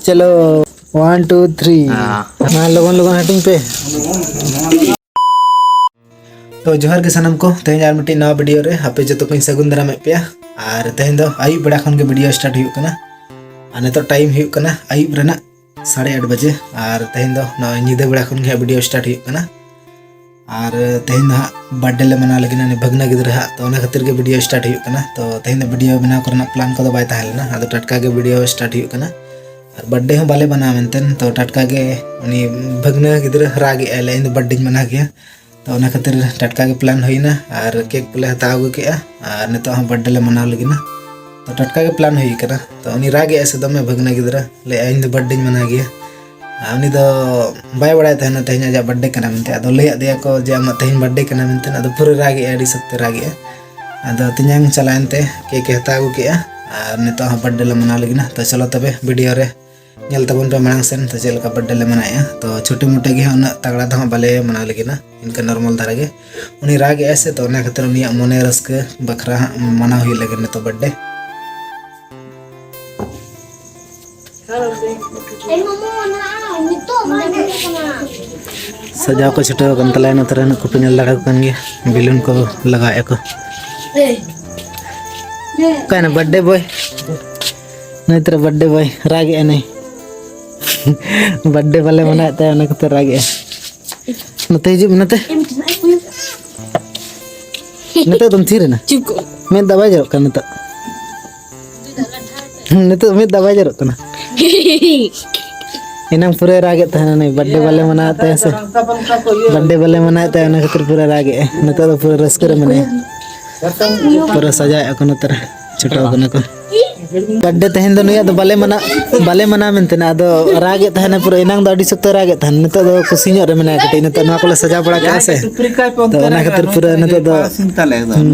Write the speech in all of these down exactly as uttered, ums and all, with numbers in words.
ᱪᱚᱞᱚ, one two three. ᱦᱮᱸ᱾ ᱢᱟ ᱞᱚᱜᱚᱱ ᱞᱚᱜᱚᱱ ᱦᱟᱹᱴᱤᱧ ᱯᱮ᱾ ᱛᱚ ᱡᱚᱦᱟᱨ ᱜᱮ ᱥᱟᱱᱟᱢ ᱠᱚ, ᱛᱮᱦᱮᱧ ᱟᱨ ᱢᱤᱫᱴᱤᱡ ᱱᱟᱣᱟ ᱵᱷᱤᱰᱤᱭᱳ ᱨᱮ ᱟᱯᱮ ᱡᱚᱛᱚ ᱠᱚᱧ ᱥᱟᱹᱜᱩᱱ ᱫᱟᱨᱟᱢᱮᱫ ᱯᱮᱭᱟ᱾ ᱟᱨ ᱛᱮᱦᱮᱧ ᱫᱚ ᱟᱹᱭᱩᱵ ᱵᱮᱲᱟ ᱠᱷᱚᱱ ᱜᱮ ᱵᱷᱤᱰᱤᱭᱳ ᱥᱴᱟᱨᱴ ᱦᱩᱭᱩᱜ ᱠᱟᱱᱟ᱾ ᱟᱨ ᱱᱤᱛᱚᱜ ᱴᱟᱭᱤᱢ ᱦᱩᱭᱩᱜ ᱠᱟᱱᱟ ᱟᱹᱭᱩᱵ ᱨᱮᱱᱟᱜ ᱥᱟᱲᱮ ᱟᱴ ᱵᱟᱡᱮ᱾ ᱟᱨ ᱛᱮᱦᱮᱧ ᱫᱚ ᱱᱚᱜᱼᱚᱭ ᱧᱤᱫᱟᱹ ᱵᱮᱲᱟ ᱠᱷᱚᱱ ᱜᱮ ᱦᱟᱸᱜ ᱵᱷᱤᱰᱤᱭᱳ ᱥᱴᱟᱨᱴ ᱦᱩᱭᱩᱜ ᱠᱟᱱᱟ᱾ ᱟᱨ ᱛᱮᱦᱮᱧ ᱫᱚ ᱦᱟᱸᱜ ᱵᱟᱨᱛᱷᱰᱮ ᱞᱮ ᱢᱟᱱᱟᱣ ᱞᱟᱹᱜᱤᱫ ᱩᱱᱤ ᱵᱷᱟᱹᱜᱽᱱᱟᱹ ᱜᱤᱫᱽᱨᱟᱹ ᱦᱟᱸᱜ, ᱛᱚ ᱚᱱᱟ ᱠᱷᱟᱹᱛᱤᱨ ᱜᱮ ᱵᱷᱤᱰᱤᱭᱳ ᱥᱴᱟᱨᱴ ᱦᱩᱭᱩᱜ ᱠᱟᱱᱟ᱾ ᱛᱚ ᱛᱮᱦᱮᱧ ᱫᱚ ᱵᱷᱤᱰᱤᱭᱳ ᱵᱮᱱᱟᱣ ᱠᱚᱨᱮᱱᱟᱜ ᱯᱞᱟᱱ ᱠᱚᱫᱚ ᱵᱟᱭ ᱛᱟᱦᱮᱸ ᱞᱮᱱᱟ, ᱟᱫᱚ ᱴᱟᱴᱠᱟ ᱜᱮ ᱵᱷᱤᱰᱤᱭᱳ ᱥᱴᱟᱨᱴ ᱦᱩᱭᱩᱜ ᱠᱟᱱᱟ᱾ ᱟᱨ ᱵᱟᱨᱛᱷᱰᱮ ᱦᱚᱸ ᱵᱟᱞᱮ ᱢᱟᱱᱟᱣᱟ ᱢᱮᱱᱛᱮ, ᱛᱚ ᱴᱟᱴᱠᱟ ᱜᱮ ᱩᱱᱤ ᱵᱷᱟᱹᱜᱽᱱᱟᱹ ᱜᱤᱫᱽᱨᱟᱹ ᱨᱟᱜ ᱮᱜᱼᱟᱭ, ᱞᱟᱹᱭ ᱤᱧ ᱫᱚ ᱵᱟᱨᱛᱷᱰᱮᱧ ᱢᱟᱱᱟᱣ ᱜᱮᱭᱟ᱾ ᱛᱚ ᱚᱱᱟ ᱠᱷᱟᱹᱛᱤᱨ ᱴᱟᱴᱠᱟ ᱜᱮ ᱯᱞᱟᱱ ᱦᱩᱭᱱᱟ ᱟᱨ ᱠᱮᱠ ᱠᱚᱞᱮ ᱦᱟᱛᱟᱣ ᱟᱹᱜᱩ ᱠᱮᱜᱼᱟ᱾ ᱟᱨ ᱱᱤᱛᱚᱜ ᱦᱚᱸ ᱵᱟᱨᱛᱷᱰᱮ ᱞᱮ ᱢᱟᱱᱟᱣ ᱞᱟᱹᱜᱤᱫ ᱱᱟ᱾ ᱛᱚ ᱴᱟᱴᱠᱟ ᱜᱮ ᱯᱞᱟᱱ ᱦᱩᱭ ᱠᱟᱱᱟ᱾ ᱛᱚ ᱩᱱᱤ ᱨᱟᱜ ᱮᱜᱼᱟᱭ ᱥᱮ ᱫᱚᱢᱮ, ᱵᱷᱟᱹᱜᱽᱱᱟᱹ ᱜᱤᱫᱽᱨᱟᱹ, ᱞᱟᱹᱭ ᱮᱜᱼᱟᱭ, "ᱤᱧ ᱫᱚ ᱵᱟᱨᱛᱷᱰᱮᱧ ᱢᱟᱱᱟᱣ ᱜᱮᱭᱟ᱾" ᱟᱨ ᱩᱱᱤ ᱫᱚ ᱵᱟᱭ ᱵᱟᱲᱟᱭ ᱛᱟᱦᱮᱱᱟ ᱛᱮᱦᱮᱧ ᱟᱡᱟᱜ ᱵᱟᱨᱛᱷᱰᱮ ᱠᱟᱱᱟ ᱢᱮᱱᱛᱮ, ᱟᱫᱚ ᱞᱟᱹᱭᱟᱫ ᱫᱮᱭᱟ ᱠᱚ ᱡᱮ, "ᱟᱢᱟᱜ ᱛᱮᱦᱮᱧ ᱵᱟᱨᱛᱷᱰᱮ ᱠᱟᱱᱟ" ᱢᱮᱱᱛᱮ᱾ ᱟᱫᱚ ᱯᱩᱨᱟᱹ ᱨᱟᱜ ᱮᱜᱼᱟᱭ, ᱟᱹᱰᱤ ᱥᱚᱠᱛᱮ ᱨᱟᱜ ᱮᱜᱼᱟᱭ᱾ ᱟᱫᱚ ᱛᱮᱧᱟᱝ ᱪᱟᱞᱟᱣᱮᱱ ᱛᱮ ᱠᱮᱠ ᱮ ᱦᱟᱛᱟᱣ ᱟᱹᱜᱩ ᱠᱮᱜᱼᱟ᱾ ᱟᱨ ᱱᱤᱛᱚᱜ ᱦᱚᱸ ᱵᱟᱨᱛᱷᱰᱮ ᱞᱮ ᱢᱟᱱᱟᱣ ᱞᱟᱹᱜᱤᱫ ᱱᱟ᱾ ᱛᱚ ᱪᱚᱞᱚ ᱛᱚᱵᱮ ᱵᱷᱤᱰᱤᱭᱳ ᱨᱮ ᱧᱮᱞ ᱛᱟᱵᱚᱱ ᱯᱮ ᱢᱟᱲᱟᱝ ᱥᱮᱱ, ᱛᱚ ᱪᱮᱫ ᱞᱮᱠᱟ ᱵᱟᱨᱛᱷᱰᱮ ᱞᱮ ᱢᱟᱱᱟᱣᱮᱜᱼᱟ᱾ ᱛᱚ ᱪᱷᱳᱴᱤ ᱢᱳᱴᱤ ᱜᱮ ᱦᱟᱸᱜ, ᱩᱱᱟᱹᱜ ᱛᱟᱜᱲᱟ ᱫᱚ ᱦᱟᱸᱜ ᱵᱟᱞᱮ ᱢᱟᱱᱟᱣ ᱞᱟᱹᱜᱤᱫ ᱱᱟ, ᱤᱱᱠᱟᱹ ᱱᱚᱨᱢᱟᱞ ᱫᱷᱟᱨᱟ ᱜᱮ᱾ ᱩᱱᱤ ᱨᱟᱜ ᱮᱜᱼᱟᱭ ᱥᱮ, ᱛᱚ ᱚᱱᱟ ᱠᱷᱟᱹᱛᱤᱨ ᱩᱱᱤᱭᱟᱜ ᱢᱚᱱᱮ ᱨᱟᱹᱥᱠᱟᱹ ᱵᱟᱠᱷᱨᱟ ᱦᱟᱸᱜ ᱢᱟᱱᱟᱣ ᱦᱩᱭᱩᱜ ᱞᱟᱹᱜᱤᱫ ᱱᱤᱛᱚᱜ ᱵᱟᱨᱛᱷᱰᱮ᱾ ᱥᱟᱡᱟᱣ ᱠᱚ ᱪᱷᱩᱴᱟᱹᱣ ᱟᱠᱟᱱ ᱛᱟᱞᱮᱭᱟ᱾ ᱱᱚᱛᱮ ᱨᱮ ᱱᱩᱠᱩ ᱯᱮ ᱧᱮᱞ ᱫᱟᱲᱮᱭᱟᱠᱚ ᱠᱟᱱ ᱜᱮᱭᱟ, ᱵᱮᱞᱩᱱ ᱠᱚ ᱞᱟᱜᱟᱣᱮᱫᱼᱟ ᱠᱚ᱾ ᱚᱠᱟᱭᱮᱱᱟ ᱵᱟᱨᱛᱷᱰᱮ ᱵᱚᱭ? ᱱᱩᱭ ᱛᱟᱨᱟ ᱵᱟᱨᱛᱷᱰᱮ ᱵᱚᱭ ᱨᱟᱜᱮᱫᱼᱟ ᱱᱩᱭ᱾ ᱵᱟᱨᱛᱷᱰᱮ ᱵᱟᱞᱮ ᱢᱟᱱᱟᱣᱮᱫ ᱛᱟᱭᱟ, ᱚᱱᱟ ᱠᱷᱟᱹᱛᱤᱨ ᱨᱟᱜᱮᱫᱼᱟ᱾ ᱱᱚᱛᱮ ᱦᱤᱡᱩᱜ ᱢᱮ, ᱱᱚᱛᱮ᱾ ᱱᱤᱛᱚᱜ ᱫᱚᱢ ᱛᱷᱤᱨ ᱮᱱᱟ? ᱪᱩᱯ ᱠᱚᱜ ᱢᱮ᱾ ᱢᱮᱫ ᱫᱟᱜ ᱵᱟᱭ ᱡᱚᱨᱚᱜ ᱠᱟᱱᱟ ᱱᱤᱛᱚᱜ᱾ ᱦᱩᱸ, ᱱᱤᱛᱚᱜ ᱢᱮᱫ ᱫᱟᱜ ᱵᱟᱭ ᱡᱚᱨᱚᱜ ᱠᱟᱱᱟ᱾ ᱮᱱᱟᱝ ᱯᱩᱨᱟᱹᱭ ᱨᱟᱜᱮᱫ ᱛᱟᱦᱮᱱᱟ ᱱᱩᱭ, ᱵᱟᱨᱛᱷᱰᱮ ᱵᱟᱞᱮ ᱢᱟᱱᱟᱣᱮᱫ ᱛᱟᱭᱟ ᱥᱮ᱾ ᱵᱟᱨᱛᱷᱰᱮ ᱵᱟᱞᱮ ᱢᱟᱱᱟᱣᱮᱫ ᱛᱟᱭᱟ, ᱚᱱᱟ ᱠᱷᱟᱹᱛᱤᱨ ᱯᱩᱨᱟᱹ ᱨᱟᱜᱮᱫᱼᱟᱭ᱾ ᱱᱤᱛᱚᱜ ᱫᱚ ᱯᱩᱨᱟᱹ ᱨᱟᱹᱥᱠᱟᱹ ᱨᱮ ᱢᱮᱱᱟᱭᱟ᱾ ᱯᱩᱨᱟᱹ ᱥᱟᱡᱟᱣᱮᱫᱼᱟ ᱠᱚ ᱱᱚᱛᱮ ᱨᱮ, ᱪᱷᱩᱴᱟᱹᱣ ᱠᱟᱱᱟ ᱠᱚ᱾ ᱵᱟᱨᱛᱷᱰᱮ ᱛᱮᱦᱮᱧ ᱫᱚ ᱱᱩᱭᱟᱜ ᱫᱚ ᱵᱟᱞᱮ ᱢᱟᱱᱟᱣ, ᱵᱟᱞᱮ ᱢᱟᱱᱟᱣ ᱢᱮᱱᱛᱮ ᱱᱟ, ᱟᱫᱚ ᱨᱟᱜᱮᱫ ᱛᱟᱦᱮᱱᱟ ᱯᱩᱨᱟᱹ᱾ ᱮᱱᱟᱝ ᱫᱚ ᱟᱹᱰᱤ ᱥᱚᱠᱛᱚᱭ ᱨᱟᱜᱮᱫ ᱛᱟᱦᱮᱱᱟ, ᱱᱤᱛᱚᱜ ᱫᱚ ᱠᱩᱥᱤ ᱧᱚᱜ ᱨᱮ ᱢᱮᱱᱟᱭᱟ ᱠᱟᱹᱴᱤᱡ᱾ ᱱᱤᱛᱚᱜ ᱱᱚᱣᱟ ᱠᱚᱞᱮ ᱥᱟᱡᱟᱣ ᱵᱟᱲᱟ ᱠᱮᱜᱼᱟ ᱥᱮ, ᱛᱚ ᱚᱱᱟ ᱠᱷᱟᱹᱛᱤᱨ ᱯᱩᱨᱟᱹ ᱱᱤᱛᱚᱜ ᱫᱚ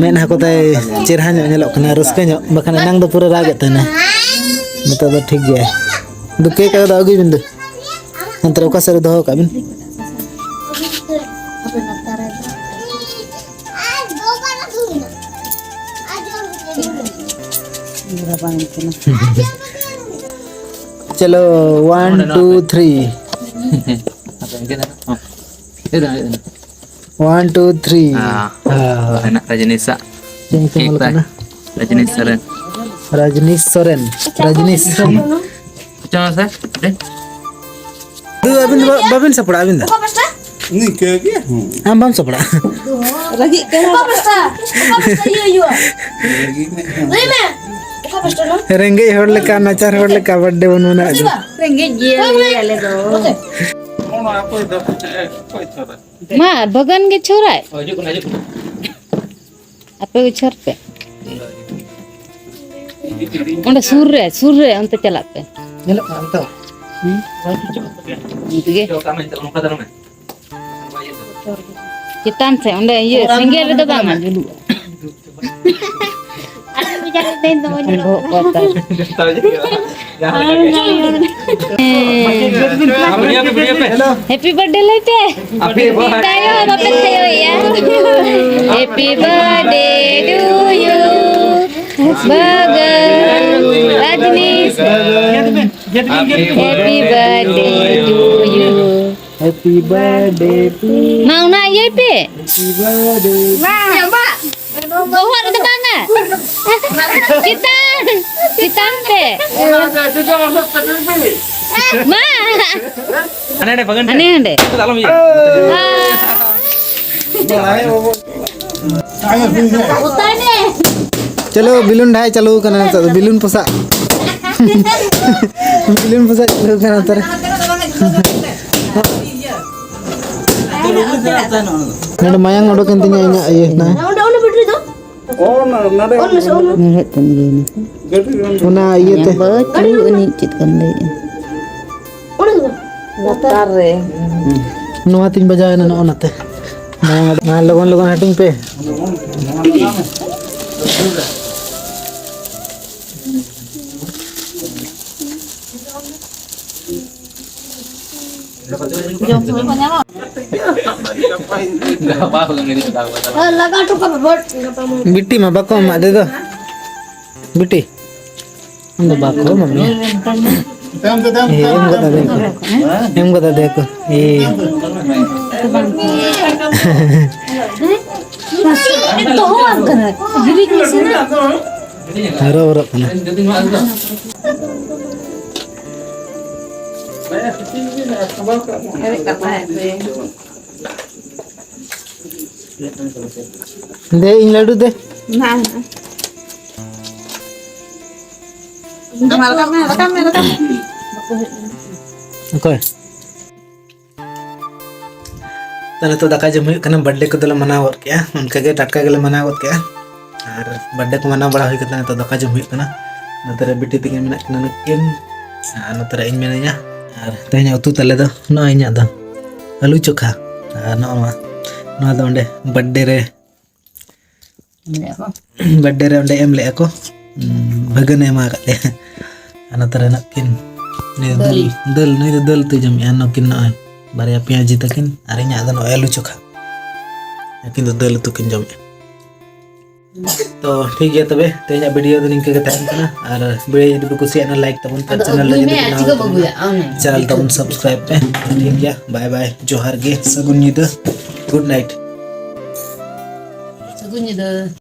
ᱢᱮᱫᱦᱟ ᱠᱚᱛᱟᱭ ᱪᱮᱨᱦᱟ ᱧᱚᱜ ᱧᱮᱞᱚᱜ ᱠᱟᱱᱟ, ᱨᱟᱹᱥᱠᱟᱹ ᱧᱚᱜ, ᱵᱟᱠᱷᱟᱱ ᱮᱱᱟᱝ ᱫᱚ ᱯᱩᱨᱟᱹ ᱨᱟᱜᱮᱫ ᱛᱟᱦᱮᱱᱟ᱾ ᱱᱤᱛᱚᱜ ᱫᱚ ᱴᱷᱤᱠ ᱜᱮᱭᱟ᱾ ᱫᱩ ᱠᱮᱠ ᱟᱫᱚ ᱟᱹᱜᱩᱭ ᱵᱤᱱ ᱫᱩ᱾ ᱚᱱᱛᱮ ᱨᱮ ᱚᱠᱟ ᱥᱮᱫ ᱨᱮ ᱫᱚᱦᱚ ᱠᱟᱜ ᱵᱤᱱ? ᱨᱟᱵᱟᱝ ᱠᱟᱱᱟ᱾ ᱪᱚᱞᱚ, one, two, three. ᱚᱱᱟ ᱫᱚ ᱤᱱᱠᱟᱹ ᱫᱚ ᱵᱟᱝ᱾ ᱦᱮᱡ ᱫᱚ ᱦᱮᱡ ᱫᱚ᱾ One, two, three. ᱦᱮᱸ᱾ ᱦᱮᱸ᱾ ᱨᱮᱱᱟᱜ ᱨᱟᱡᱽᱱᱤᱥᱟᱜ᱾ ᱪᱮᱫ ᱧᱩᱛᱩᱢ ᱴᱷᱤᱠ ᱚᱞ ᱛᱟᱭ᱾ ᱠᱟᱱᱟ? ᱨᱟᱡᱽᱱᱤᱥ ᱥᱚᱨᱮᱱ᱾ ᱨᱟᱡᱽᱱᱤᱥ ᱥᱚᱨᱮᱱ᱾ ᱨᱟᱡᱽᱱᱤᱥ᱾ ᱟᱪᱪᱷᱟ, ᱢᱟᱥᱮ᱾ ᱫᱩ, ᱟᱹᱵᱤᱱ ᱫᱚ ᱵᱟ-, ᱵᱟᱹᱵᱤᱱ ᱥᱟᱯᱲᱟᱜᱼᱟ, ᱟᱹᱵᱤᱱ ᱫᱚ? ᱚᱠᱟ ᱯᱟᱥᱴᱟ? ᱱᱤᱝᱠᱟᱹ ᱜᱮ᱾ ᱟᱢ ᱵᱟᱢ ᱥᱟᱯᱲᱟᱜᱼᱟ? ᱨᱟᱹᱜᱤᱜ ᱠᱟᱱᱟ᱾ ᱚᱠᱟ ᱯᱟᱥᱴᱟ? ᱚᱠᱟ ᱯᱟᱥᱴᱟ ᱤᱭᱟᱹ ᱦᱩᱭᱩᱜᱼᱟ? ᱞᱟᱹᱭ ᱢᱮ᱾ ᱚᱠᱟ ᱯᱟᱥᱴᱟ ᱱᱚᱣᱟ? ᱨᱮᱸᱜᱮᱡ ᱦᱚᱲ ᱞᱮᱠᱟ, ᱱᱟᱪᱟᱨ ᱦᱚᱲ ᱞᱮᱠᱟ birthday ᱵᱚᱱ ᱢᱟᱱᱟᱣᱮᱫ ᱫᱚ᱾ ᱨᱮᱸᱜᱮᱡ ᱜᱮᱭᱟᱞᱮ ᱟᱞᱮ ᱫᱚ᱾ ᱚᱱᱟ ᱚᱠᱚᱭ ᱫᱚ, ᱚᱠᱚᱭ ᱪᱚ ᱫᱚ? ᱢᱟ, ᱵᱟᱜᱟᱱ ᱜᱮ ᱪᱷᱚᱨᱟᱭ᱾ ᱦᱤᱡᱩᱜ ᱠᱟᱱᱟ, ᱦᱤᱡᱩᱜ ᱠᱟᱱᱟ᱾ ᱟᱯᱮ ᱩᱪᱷᱟᱹᱨ ᱯᱮ᱾ ᱚᱸᱰᱮ ᱥᱩᱨ ᱨᱮ, ᱥᱩᱨ ᱨᱮ ᱚᱱᱛᱮ ᱪᱟᱞᱟᱜ ᱯᱮ᱾ ᱧᱮᱞᱚᱜ ᱠᱟᱱᱟ ᱱᱤᱛᱚᱜ? ᱦᱩᱸ? ᱤᱱᱠᱟᱹ ᱜᱮ᱾ ᱪᱮᱛᱟᱱ ᱥᱮᱫ, ᱚᱸᱰᱮ ᱤᱭᱟᱹ, ᱥᱮᱸᱜᱮᱞ ᱨᱮᱫᱚ ᱵᱟᱝᱟ, ᱡᱩᱞᱩᱜᱼᱟ᱾ ᱵᱚᱦᱚᱜ ᱠᱚ ᱟᱛᱟᱨ᱾ ᱦᱮᱸ᱾ ᱦᱮᱞᱳ᱾ Happy birthday ᱞᱟᱹᱭ ᱯᱮ᱾ Happy birthday᱾ ᱛᱟᱭᱚᱢ ᱵᱟᱯᱮ ᱛᱟᱭᱚᱢᱮᱜᱼᱟ᱾ Happy birthday to you, ᱵᱟᱜᱟᱱ ᱨᱟᱡᱽᱱᱤᱥ᱾ Happy birthday to you. Happy birthday to you. ᱢᱟ, ᱚᱱᱟ ᱤᱭᱟᱹᱭ ᱯᱮ᱾ Happy birthday. ᱵᱚᱦᱚᱜ ᱨᱮᱫᱚ ᱵᱟᱝᱟ᱾ ᱪᱮᱛᱟᱱ, ᱪᱮᱛᱟᱱ ᱛᱮ᱾ ᱢᱟ᱾ ᱦᱟᱱᱮ ᱦᱟᱸᱰᱮ ᱵᱟᱜᱟᱱ ᱴᱷᱮᱱ᱾ ᱦᱟᱱᱮ ᱦᱟᱸᱰᱮ᱾ ᱟᱞᱚᱢ ᱤᱭᱟᱹ᱾ ᱦᱮᱸ᱾ ᱪᱚᱞᱚ, ᱵᱮᱞᱩᱱ ᱰᱷᱟᱭ ᱪᱟᱹᱞᱩ ᱠᱟᱱᱟ ᱱᱤᱛᱚᱜ ᱫᱚ, ᱵᱮᱞᱩᱱ ᱯᱚᱥᱟᱜ᱾ ᱵᱮᱞᱩᱱ ᱯᱚᱥᱟᱜ ᱪᱟᱹᱞᱩ ᱠᱟᱱᱟ ᱱᱚᱛᱮ ᱨᱮ᱾ ᱱᱚᱰᱮ ᱢᱟᱭᱟᱝ ᱚᱰᱚᱠᱮᱱ ᱛᱤᱧᱟ ᱤᱧᱟᱹᱜ ᱤᱭᱟᱹ ᱦᱮᱱᱟᱜᱼᱟ᱾ ᱚᱸᱰᱮ, ᱚᱸᱰᱮ ᱵᱮᱴᱨᱤ ᱫᱚ? ᱚ, ᱚᱱᱟ, ᱱᱚᱰᱮ ᱧᱮᱞᱮᱫ ᱛᱟᱦᱮᱱ ᱜᱮᱭᱟᱹᱧ᱾ ᱜᱟᱹᱰᱤ ᱨᱮ ᱚᱱᱟ ᱤᱭᱟᱹᱛᱮ᱾ ᱵᱟᱹᱪᱩᱜ ᱟᱹᱱᱤᱡ ᱪᱮᱫ ᱠᱟᱱ ᱞᱟᱹᱭᱮᱫᱼᱟ? ᱚᱸᱰᱮ ᱫᱚ ᱵᱟᱝ᱾ ᱞᱟᱛᱟᱨ ᱨᱮ᱾ ᱱᱚᱣᱟ ᱛᱤᱧ ᱵᱟᱡᱟᱣ ᱮᱱᱟ, ᱱᱚᱜᱼᱚ ᱱᱟᱛᱮ᱾ ᱢᱟᱭᱟᱝ, ᱢᱟ ᱞᱚᱜᱚᱱ ᱞᱚᱜᱚᱱ ᱦᱟᱹᱴᱤᱧ ᱯᱮ᱾ ᱡᱚᱢ ᱥᱚᱢᱚᱭ ᱠᱚ ᱧᱟᱢᱟ? ᱞᱟᱜᱟ ᱦᱚᱴᱚ ᱠᱟᱜ ᱢᱮ, ᱵᱟᱹᱴ, ᱜᱟᱯᱟ ᱢᱮᱭᱟᱝ᱾ ᱵᱤᱴᱤ ᱢᱟ ᱵᱟᱠᱚ ᱮᱢᱟᱫᱮ ᱫᱚ᱾ ᱵᱤᱴᱤ, ᱟᱢ ᱫᱚ ᱵᱟᱠᱚ ᱮᱢᱟᱢ ᱜᱮᱭᱟ᱾ ᱮᱢ ᱜᱚᱫ ᱟᱫᱮᱭᱟ ᱠᱚ᱾ ᱮᱢ ᱜᱚᱫ ᱟᱫᱮᱭᱟ ᱠᱚ᱾ ᱮ᱾ ᱫᱚᱦᱚᱣᱟᱢ ᱠᱟᱱᱟ᱾ ᱦᱤᱨᱤᱡ ᱢᱮᱥᱮ ᱱᱟ᱾ ᱦᱚᱨᱚ ᱵᱚᱨᱚᱜ ᱠᱟᱱᱟ᱾ ᱫᱮ, ᱤᱧ ᱞᱟᱹᱰᱩ ᱫᱮ᱾ ᱢᱟ, ᱢᱟ᱾ ᱨᱟᱠᱟᱵ ᱢᱮ, ᱨᱟᱠᱟᱵ ᱢᱮ, ᱨᱟᱠᱟᱵ ᱢᱮ᱾ ᱚᱠᱚᱭ? ᱛᱟᱦᱞᱮ ᱛᱚ ᱫᱟᱠᱟ ᱡᱚᱢ ᱦᱩᱭᱩᱜ ᱠᱟᱱᱟ, birthday ᱠᱚᱫᱚ ᱞᱮ ᱢᱟᱱᱟᱣ ᱜᱚᱫ ᱠᱮᱜᱼᱟ, ᱚᱱᱠᱟ ᱜᱮ ᱴᱟᱴᱠᱟ ᱜᱮᱞᱮ ᱢᱟᱱᱟᱣ ᱜᱚᱫ ᱠᱮᱜᱼᱟ᱾ ᱟᱨ birthday ᱠᱚ ᱢᱟᱱᱟᱣ ᱵᱟᱲᱟ ᱦᱩᱭ ᱠᱟᱛᱮ ᱱᱤᱛᱚᱜ ᱫᱟᱠᱟ ᱡᱚᱢ ᱦᱩᱭᱩᱜ ᱠᱟᱱᱟ᱾ ᱱᱚᱛᱮ ᱨᱮ ᱵᱤᱴᱤ ᱛᱟᱹᱠᱤᱱ ᱢᱮᱱᱟᱜ ᱠᱤᱱᱟ ᱱᱩᱠᱤᱱ, ᱟᱨ ᱱᱚᱛᱮ ᱨᱮ ᱤᱧ ᱢᱮᱱᱟᱹᱧᱟ᱾ ᱟᱨ ᱛᱮᱦᱮᱧᱟᱜ ᱩᱛᱩ ᱛᱟᱞᱮ ᱫᱚ ᱱᱚᱜᱼᱚᱭ ᱤᱧᱟᱹᱜ ᱫᱚ ᱟᱹᱞᱩ ᱪᱚᱠᱷᱟ, ᱟᱨ ᱱᱚᱜᱼᱚ ᱱᱚᱣᱟ, ᱱᱚᱣᱟ ᱫᱚ ᱚᱸᱰᱮ birthday ᱨᱮ ᱞᱟᱹᱭᱟ ᱠᱚ᱾ Birthday ᱨᱮ ᱚᱸᱰᱮ ᱮᱢ ᱞᱮᱫᱼᱟ ᱠᱚ, ᱩᱸ, ᱵᱷᱟᱹᱜᱟᱹᱱᱮ ᱮᱢᱟ ᱟᱠᱟᱫ ᱞᱮᱭᱟ᱾ ᱟᱨ ᱱᱚᱛᱮ ᱨᱮ ᱱᱟᱜ ᱠᱤᱱ, ᱱᱩᱭ ᱫᱚ ᱫᱟᱹᱞ᱾ ᱫᱟᱹᱞ, ᱱᱩᱭ ᱫᱚ ᱫᱟᱹᱞ ᱩᱛᱩᱭ ᱡᱚᱢᱮᱜᱼᱟ, ᱱᱩᱠᱤᱱ ᱱᱚᱜᱼᱚᱭ ᱵᱟᱨᱭᱟ ᱯᱮᱸᱭᱟᱡᱤ ᱛᱟᱹᱠᱤᱱ, ᱟᱨ ᱤᱧᱟᱹᱜ ᱫᱚ ᱱᱚᱜᱼᱚᱭ ᱟᱹᱞᱩ ᱪᱚᱠᱷᱟ᱾ ᱟᱹᱠᱤᱱ ᱫᱚ ᱫᱟᱹᱞ ᱩᱛᱩ ᱠᱤᱱ ᱡᱚᱢᱮᱜᱼᱟ᱾ ᱛᱚ ᱴᱷᱤᱠ ᱜᱮᱭᱟ ᱛᱚᱵᱮ, ᱛᱮᱦᱮᱧᱟᱜ video ᱫᱚ ᱱᱤᱝᱠᱟᱹ ᱜᱮ ᱛᱟᱦᱮᱸᱱ ᱠᱟᱱᱟ᱾ ᱟᱨ video ᱡᱩᱫᱤ ᱯᱮ ᱠᱩᱥᱤᱭᱟᱜᱼᱟ, like ᱛᱟᱵᱚᱱ ᱯᱮ, ᱟᱫᱚ channel ᱨᱮ ᱟᱹᱜᱩᱭ ᱡᱩᱫᱤ ᱢᱮ, ᱯᱮ ᱟᱨ ᱱᱟᱣᱟ ᱪᱤᱠᱟᱹ ᱜᱮ ᱵᱟᱹᱜᱩᱭᱟ? ᱟᱢ ᱪᱟᱞᱟᱣ ᱛᱟᱵᱚᱱ subscribe ᱯᱮ᱾ ᱴᱷᱤᱠ ᱜᱮᱭᱟ, bye bye, ᱡᱚᱦᱟᱨ ᱜᱮ, ᱥᱟᱹᱜᱩᱱ ᱧᱤᱫᱟᱹ, good night᱾ ᱥᱟᱹᱜᱩᱱ ᱧᱤᱫᱟᱹ᱾